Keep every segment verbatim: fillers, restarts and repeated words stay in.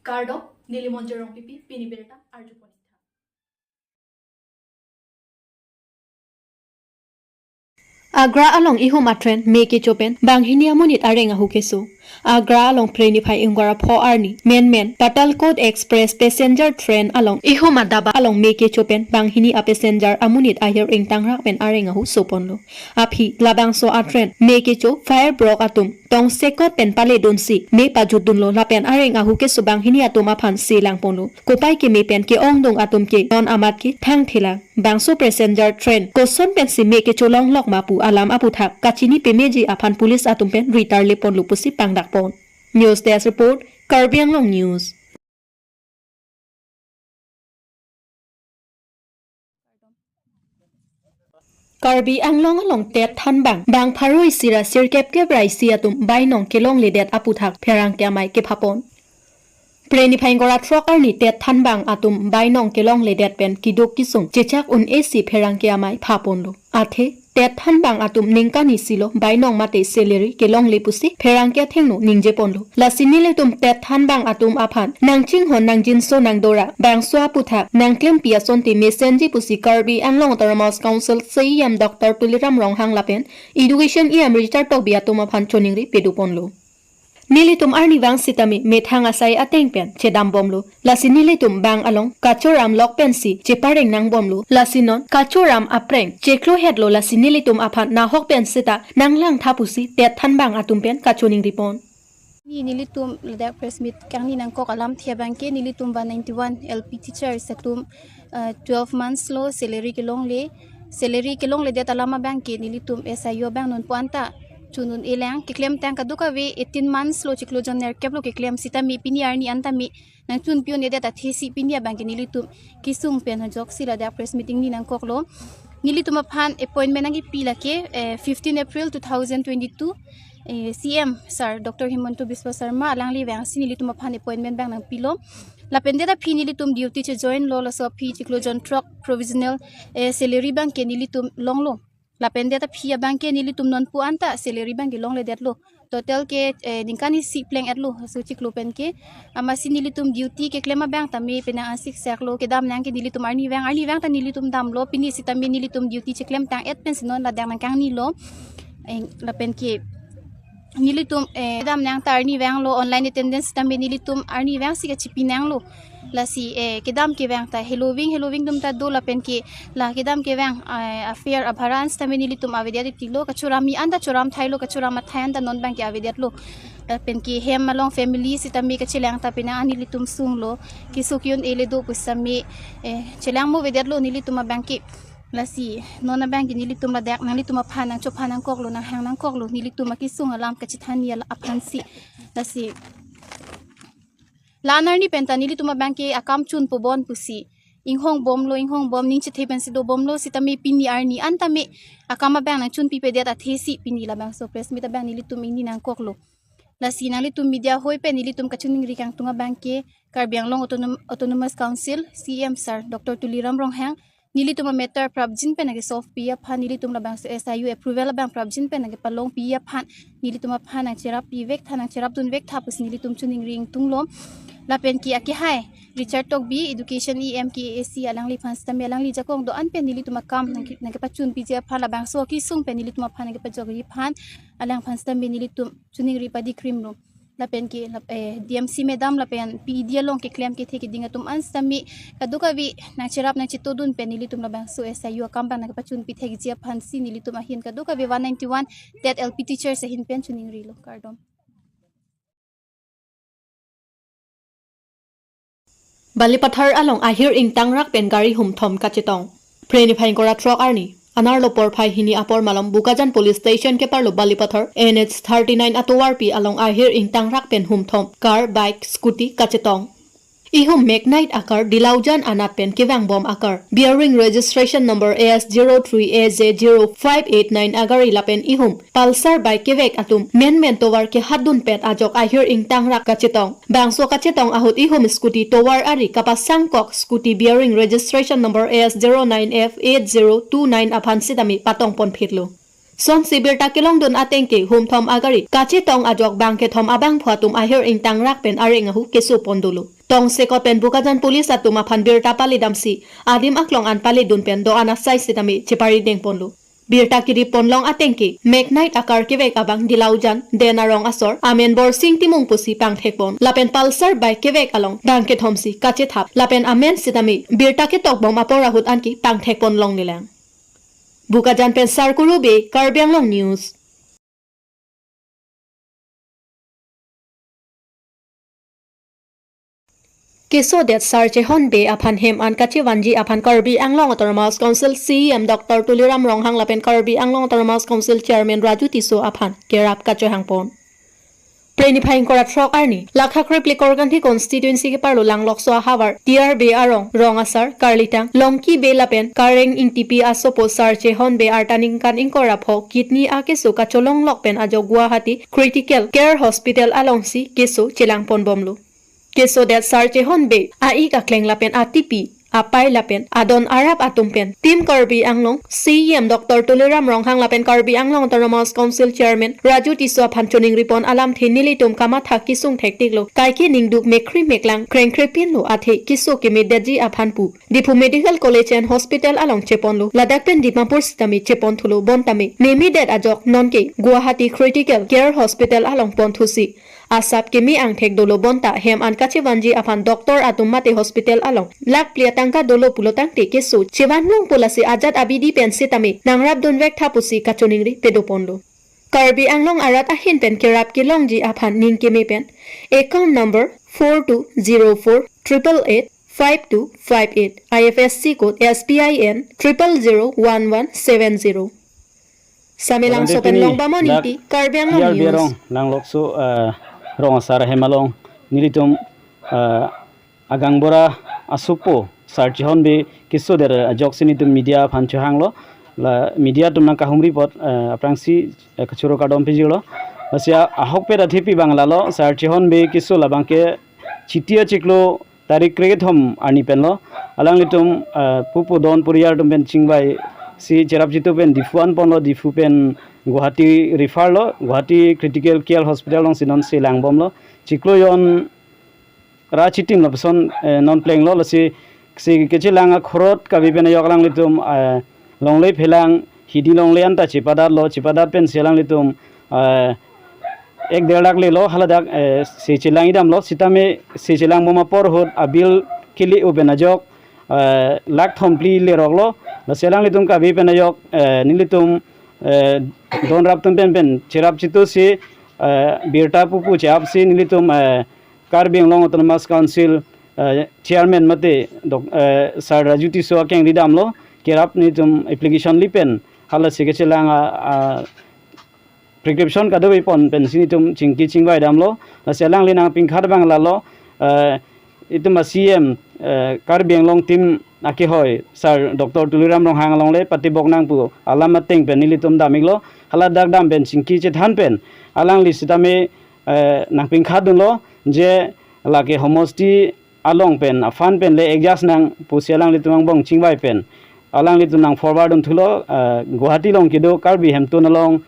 Kardom, neli Monjir Rongpipi, pini birta arjupon. Agra along ihum a-train me kecho pen banghini amonit areng ahu keso. Agra along Phre niphai ingkoi ra pho arni menmen Patalkot Express passenger train along ihum adaba along me kecho pen banghini a-passenger amonit ahir ingtangrak pen areng ahu soponlo. Aphi labangso a-train me kecho fire brok atum tongsekot pen paledunsi me pajutdunlo lapen areng ahu keso banghini atum aphan selangponlo. Kopai keme pen ke-ongdung atum ke non amat ke thangthelang. Bangso passenger train koson pensi me kecholonglok ma pu alam aputhak kachini pemeji aphan police atum pen ritar leponlo pusi pangdakpon. News Desk Report, Karbi Anglong News. Karbi Anglong along Tet thanbang, bang pharo isi ra sirkep kep ra isi atum bainong kelongledet aputhak pherangke amei kephapon. Phre niphai ingkoi ra throk arni Tet thanbang atum bainong kelongledet pen keduk kesung chechak un-esi pherangke amei phaponlo. Athe Tet thanbang atum ningkan isi lo bainong mate salary kelongle pusi pherangke athengno ningjeponlo. Lasi nelitum Tet thanbang atum aphan nangchinghon nangjinso nangdora, bangso aputhak nangklempi asonte mesenji pusi Karbi Anglong Autonomous Council C E M Doctor Tuliram Ronghang lapen Education E M Richard Tokbi atum aphan choningri pedoponlo. Nelitum arnivang sitame methang asai ateng pen chedambomlo. Lasi nelitum bang along kachoramlok pensi chepareng nangbomlo. Lasi non kachoram apreng cheklohetlo, lasi nelitum aphan nahok pen seta nanglangtha pusi Tet thanbang atum pen kachoningripon. Ni nelitum ladak press meet kangni nangkok alamthe abangke nelitum one ninety-one L P teachers atum, uh, twelve months lo salary kelongle, salary kelongledet alam abangke nelitum S I U abang nonpu anta chun un-elang, keklemtang kadokave eighteen months lo chiklo jon nerkep lo keklem sitame pini arni anta me nangchunpi un-edet athesi pini abangke nelitum kesung pen ajoksi ladak press meeting ni nangkoklo. Nelitum aphan appointment nangkipi lake, eh, fifteen April two thousand twenty-two, eh, C E M sir Doctor Himanta Biswa Sarma alangli vangsi nelitum aphan appointment bang nangpilo. Lapen det aphi nelitum duty chejoinlo, laso aphi chiklo jon throk provisional, eh, salary abangke nelitum longlo. Lapen det aphi abangke nelitum nonpu anta salary abangke longledetlo. Total ke, eh, ningkan isi pleng-etlo, laso chiklo penke. Amatsi nelitum duty keklem abang tame penang ansik seklo, kedamnang ke nelitum arnivang, arnivang ta nelitum damlo, pini sitame nelitum duty cheklemtang-et pensi non ladak nangkangnilo. Eh, lapenke nelitum, eh, kedamnang ta arnivanglo, online attendance tame nelitum arnivangsi kachipinanglo. Lasi, eh, kedam kevang ta heloving, heloving atum ta do lapenke la kedam kevang, eh, a-fare abhara an sitame nelitum avedet titilo, kachoram-i anta choramthailo, kachoram athai anta non abangke avedetlo. Lapenke hem along family sitame kachelang ta penang an nelitum sunglo, keso ke-un-ele do pusitame, eh, chelang mo avedetlo nelitum abangke. Lasi non abangke nelitum ladak nanglitum aphan nangchophan nangkoklo, nanghang nangkoklo, nelitum akesung alam kachethanji ala aphansi. Lasi la-an arni penta nelitum abangke akam chunpo bon pusi inghongbomlo, inghongbom, ning chethe pensi dobomlo sitame pini arni anta me akam abang nangchunpipedet athesi pini labangso press meet abang nelitum ingni nangkoklo. Lasi nanglitum media hoi pen nelitum kachiningri kangtung abangke Karbi Anglong Autonom-, Autonomous Council C E M sir Doctor Tuliram Ronghang nelitum a-matter prapjin pen nangkesolve pi aphan, nelitum labangso S I U approval abang prapjin pen nangkepalongpi aphan nelitum aphan nangcherappi vektha, nangcherapdun vektha pusi nelitum chiningri ingtunglo. Lapenke akehai Richard Tokbi, Education E M K A C, alangliphan sitame alangli ajakong do-an pen nelitum akam nangke-, nangkepachunpiji aphan, labangso akesung pen nelitum aphan nangkepajokji aphan, alangphan sitame nelitum chiningri padikrimlo. Lapenke lap-, eh, D M C madam lapen P E D along keklem kethe keding atum an sitame kadokave nangcherap nangchetodun pen nelitum labangso S I U akam abang nangkepachunpi thekji aphansi nelitum ahin kadokave one ninety-one Tet L P teachers ahin pen chiningrilo. Kardom. Balipathar along ahir ingtangrak pen gari humthom kachetong. Phre niphai ingkoi ra throk arni anerlo porphai hini apor malom Bokajan Police Station keparlo Balipathar N H thirty-nine atovarpi along ahir ingtangrak pen humthom car, bike, scooty kachetong. Ihum Magnite a-car, Dilaujan anat pen kevangbom a-car, bearing registration number A S zero three A J zero five eight nine agari lapen ihum Pulsar bike kevek atum menmen tovar kehatdunpet ajok ahir ingtangrak kachetong. Bangso kachetong ahut ihum scooty tovar ari kapasangkok, scooty bearing registration number A S zero nine F eight zero two nine aphan sitame patongponphitlo. Sonsi birta kelongdun ateng ke humthom agari kachetong ajok bang kethom abangphu atum ahir ingtangrak pen areng ahu keso pon dolo. Tongsekot pen Bokajan police atum aphan birta palidamsi adim aklong an palidun pen do-an asai sitame cheparideng ponlo. Birta kiri ponlong ateng ke Meknight akar kevek abang Dilaujan Den arong asor amen Borsing Timung pusi pangthek pon lapen Pulsar bike kevek along bang kethomsi kachethap lapen amen sitame birta ketok bom apor ahut anke pangthek pon longlelang. Bokajan pen Sarkuru Bey, Karbi Anglong News. Kesodet Sar Chehon Bey aphan hem an kachevanji aphan Karbi Anglong Autonomous Council C E M Doctor Tuliram Ronghang lapen Karbi Anglong Autonomous Council Chairman Raju Tisso aphan kerap kachohang pon. Preniphai ingkoi ra throk arni, Lakha krip likor kanthi constituency keparlo Langlokso ahavar, T R Bey arong, rong asar, Karlitang, Longki Bey lapen Kareng Ingtipi asopo Sar Chehon Bey arta ningkan ingkoi ra pho kidney akeso kacholonglok pen ajok Guwahati Critical Care Hospital alongsi keso chelang pon bomlo. Kesodet Sar Chehon Bey a-ik akleng lapen atipi apei lapen adon arap atum pen Team Karbi Anglong, C E M Doctor Tuliram Ronghang lapen Karbi Anglong Autonomous Council Chairman Raju Tisso aphan choningri pon alamthe nelitum kamatha kesung thektiklo, kaike ningduk mekri meklang krengkre pinlo athe keso kemedetji aphan pu Diphu Medical College and Hospital along cheponlo, ladak pen Dimapur sitame chepon thulo, bontame memedet ajok nonke Guwahati Critical Care Hospital along pon thusi asap keme angthek dolo, bonta hem an kachevanji aphan doctor atum mate hospital along lakh phli atangka dolo pulo tangte keso chevan longpo, lasi ajat abidi pen sitame nangrapdun vek tha pusi kachoningri pedo ponlo. Karbi Anglong arat ahin pen kerap kelongji aphan ning keme pen account number four two zero four triple eight five two five eight, I F S C code S B I N triple zero one one seven zero. Samelangso pen Longbamon Ingti, Karbi Anglong News. Rong, Langlokso, eh, rong asar hem along nelitum, eh, agang bora asopo Sar Chehon Bey kesodet ajoksi nelitum media aphan chohanglo. La media atum nangkahumri apot, eh, aphrangsi, eh, kachoro kardom pijirlo. Lasi a-, ahokpet athepi abang lalo, Sar Chehon Bey keso labang ke Chiti achiklo tarik krekethom arni penlo. Alanglitum, eh, pupu don poriyal atum pen chingvaisi cherap chitu pen Diphu an ponlo, Diphu pen Guwahati refer lo, Guwahati Critical Care Hospital alongsi non chelang bomlo. Chiklo jon ra chitim lapuson, eh, non plenglo, lasi si kechelang akhorot kave pen ajok alanglitum, eh, longle phelang hidi longle anta chepadatlo, chepadat pensi alanglitum, eh, ek der lakh lelo, haladak, eh, si chelang idamlo, sitame si chelang bom apor ahut abill kili-o pen ajok, eh, lakh thom phli leroklo, lasi alanglitum kave pen ajok, eh, nelitum, eh, don rap atum pen pen cherap chitusi, eh, birta pupu che-apsi nelitum, eh, Karbi Anglong Autonomous Council, eh, Chairman mate Doc-, eh, Sar Raju Tisso akeng ridamlo, kerap nelitum application li pen, halasi kechelang a, a, prescription kadokave pon pensi nelitum chingki chingvai damlo, lasi alangli nangpingkhat abang lalo, eh, itum a-C E M, eh, Karbi Anglong Team akehoi, Sar Doctor Tuliram Ronghang along le patibok nang pu alam ateng pen nelitum dam-iklo, haladak dam pen chingki chethan pen, alangli sitame, eh, nangpingkhat dunlo, je lake homosti along pen, a-fund pen le adjust nang pusi alanglitum angbong chingvai pen, alanglitum nang forward dun thulo, eh, Guwahati along kedo Karbi Hemtun along,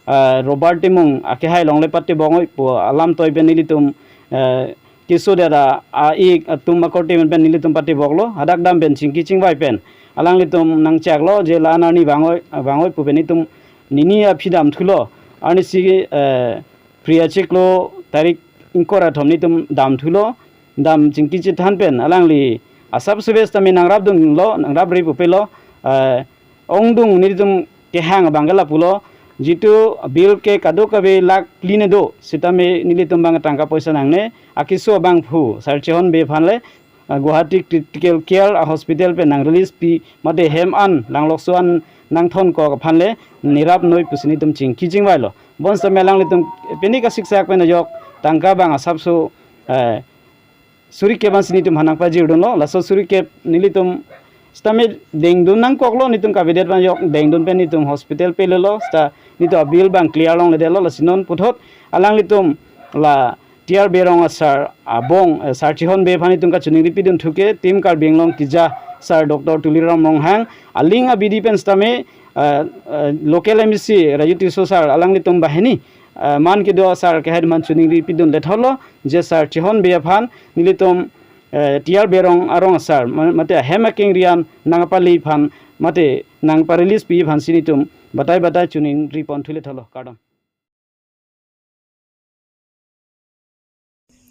eh, Robert Timung akehai along le patibok noi pu alam toi pen nelitum, eh, kesodet a-ik atum akorte pen nelitum patiboklo, hadak dam pen chingki chingvai pen alanglitum nangchaklo, je la-an arni vang noi, vang noi pu pen itum nini aphi dam thulo, arnisi, eh, Phre achiklo tarik ingkoi ra thom nelitum dam thulo, dam chingki chethan pen alangli asap subes tame nangrap dunlo, nangrap ri pupelo, eh, ongdung nelitum kehang abang ke lapulo, jitu bill ke kadokave lakh phli ne do, sitame nelitum abang tangka poisa nangne, akeso abangphu Sar Chehon Bey aphan le, ah, Guwahati Critical Care a-hospital pen nang release pi mate hem an Langlokso an nangthonkok aphan le nerap noi pusi nelitum chingki chingvailo. Bonsitame alanglitum pini kasiksak pen ajok tangka abang asapso, eh, suri kep ansi nelitum aphan nangpajir dunlo. Laso suri kep nelitum sitame dengdun nangkoklo, nelitum kavedet abang ajok dengdun pen nelitum hospital pelelo, sita nelitum abill abang clear longledetlo, lasi non puthot alanglitum la T R Bey arong asar abong, eh, Sar Chehon Bey aphan itum kachiningri pidun thuke, Team Karbi Anglong Tija Sar Doctor Tuliram Ronghang aling abidi pen sitame ah, ah, local M A C Raju Tisso sir alanglitum banghini, ah, man kedo sir kehai atum aphan choningri pidun letholo, je sir chehonbe aphan nelitum, eh, T R Berong arong sir, ma-, mate ahem akengri an nangpali aphan, mate nangpa-release pi aphansi nelitum batai batai choningri ponthu letholo, kardom.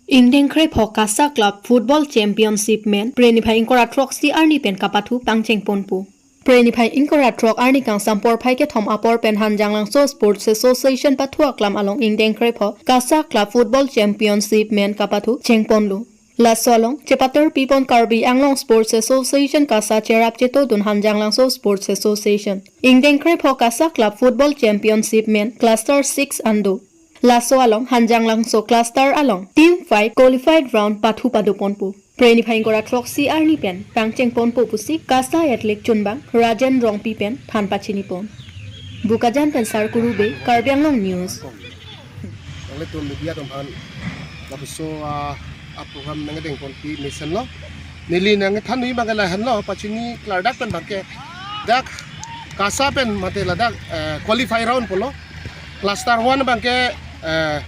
Ingdeng krepho KASA Club Football Championship men Phre niphai ingkoi ra throksi arni pen kapathu pangcheng ponpo. Phre niphai ingkoi ra throk arni kangsam porphai kethom apor pen Hanjanglangso Sports Association pathu aklam along ingdeng krepho KASA Club Football Championship men kapathu chengponlo. Laso along chepater pipon Karbi Anglong Sports Association KASA cherap chetodun Hanjanglangso Sports Association. Ingdeng krepho KASA Club Football Championship men Cluster six an do. Laso along Hanjanglangso cluster along team five qualified round pathu padoponpo. Phre niphai ingkoi ra throksi arni pen pangcheng ponpo pusi KASA athlete chunbang Rajen Rongpi pen than pachini pon. Bokajan pen Sarkuru Bey, Karbi Anglong News. Nanglitum media atum aphan lapuson, ah, a program nangdeng ponpi mesenlo. Neli nangthan nui abangke lahenlo, pachini klardak pen abangke dak KASA pen mate ladak, eh, qualify round pulo. Cluster one abangke, eh,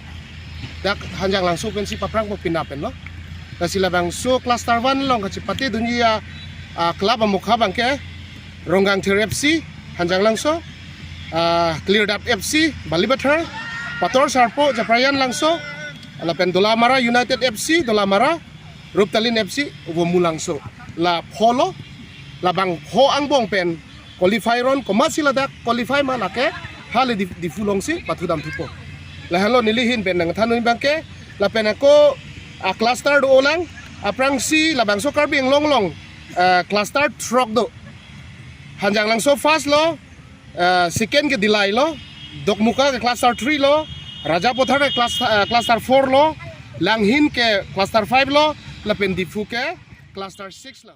dak Hanjanglangso pensi paprangpo pina penlo. Lasi labangso cluster one along kachepatedunji a, ah, club amokha abangke Rongkangthir F C Hanjanglangso, ah, Klirdap F C Balipathar, Pator Sarpo Japrayan Langso, lapen Dolamara United F C Dolamara, Ruptalin F C Vomu Langso. La pholo, labang pho angbong pen qualify round komatsi ladak qualify ma lake hale Dif-, Diphu alongsi pathudam thupo. Lahenlo neli ahin pen nangthan nui abangke, lapen ako a cluster do-olang, aphrangsi labangso Karbi Anglong along, ah, cluster throk do. Hanjanglangso first lo, ah, second ke Dillai lo, Dokmoka ke cluster three lo, Rajapathar ke clus-, ah, cluster four lo, Langhin ke cluster five lo, lapen Diphu ke cluster six lo.